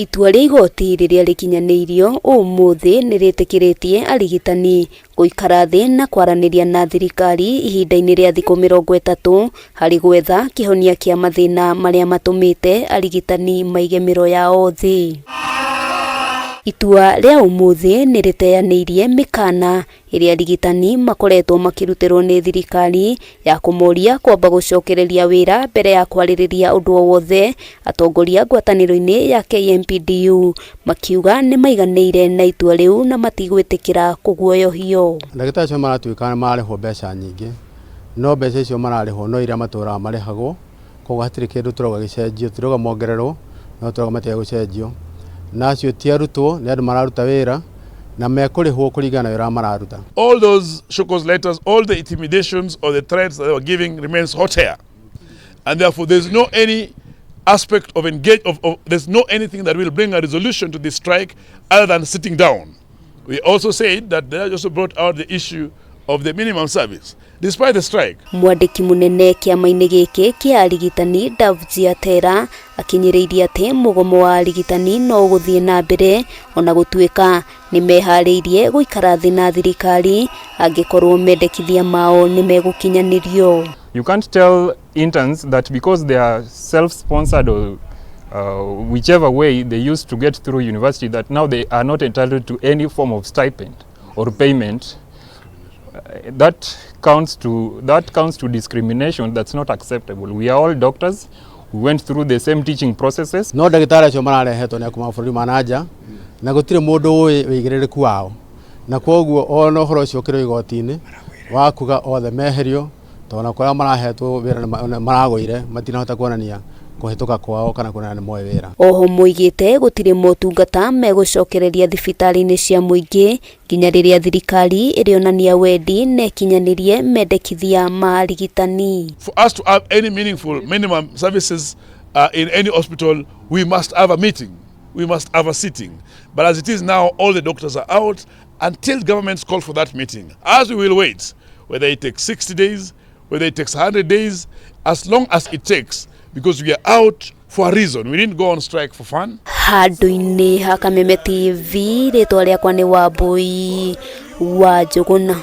Itua rĩa igoti rĩrĩa rĩkinyanĩirio ũmũthĩ nĩ rĩtĩkĩrĩtie arigitani gũikara thĩ na kwaranĩria na thirikari ihinda-inĩ rĩa thikũ 30 harĩ gwetha kĩhonia kĩa mathĩna marĩa matũmĩte arigitani maige mĩro yao thĩ. Itua rĩa ũmũthĩ nĩ rĩteanĩirie mĩkana ĩrĩa arigitani makoretwo makĩrutĩrwo nĩ thirikari ya kũmoria kwamba gũcokereria wĩra mbere ya kwarĩrĩria ũndũ o wothe. Atongoria ngwatanĩro-inĩ ya KMPDU makiuga nĩ maiganĩire na itua rĩu na matigwĩtĩkĩra kũguoyohio. Ndagĩtarĩ acio maratuĩka mararĩhwo mbeca nyingĩ, no mbeca icio mararĩhwo no iria matũraga marĩhagwo, koguo hatirĩ kĩndũ tũrauga gĩcenjio, tũtirauga mongererwo, no tũrauga matige gũcenjio. Na acio ti arutwo, nĩ andũ mararuta wĩra na mekũrĩhwo kũringana na wĩra ũrĩa mararuta. All those show cause letters, all the intimidations or the threats that they were giving remains hot air. And therefore there's no any aspect of engage of, of there's no anything that will bring a resolution to this strike other than sitting down. We also said that they also brought out the issue of the minimum service despite the strike. Mwandĩki mũnene kĩama-inĩ gĩkĩ kĩa arigitani Davji Atera akinyĩrĩirie atĩ mũgomo wa arigitani no ũgũthiĩ na mbere ona gũtuĩka nĩ meharĩirie gũikara thĩ na thirikari angĩkorwo mendekithia mao nĩ megũkinyanĩrio. You can't tell interns that because they are self-sponsored or whichever way they used to get through university that now they are not entitled to any form of stipend or payment. That counts to discrimination that's not acceptable. We are all doctors. We went through the same teaching processes. No ndagĩtarĩ acio mararehetwo nĩ a kuma mabũrũri ma na nja na gũtirĩ mũndũ ũĩ wĩigĩrĩrĩku wao, na koguo ona ũhoro ũcio ũkĩrĩ igoti-inĩ wa kuga othe meherio, tondũ ona kũrĩa marahetwo wĩra nĩ maragũire, matinahota kuonania kũhĩtũka kwao kana kuonania nĩ moĩ wĩra. Oho moigĩte gũtirĩ motungata megũcokereria thibitarĩ-inĩ cia mũingĩ nginya rĩrĩa thirikari ĩrĩonania wendi na ĩkinyanĩrie mendekithia ma arigitani. For us to have any meaningful minimum services in any hospital, we must have a meeting. We must have a sitting. But as it is now, all the doctors are out until governments call for that meeting. As we will wait, whether it takes 60 days, whether it takes 100 days, as long as it takes, because we are out for a reason. We didn't go on strike for fun. Handũ-inĩ ha Kameme TV, rĩtwa rĩakwa nĩ Wambui wa Njũgũna.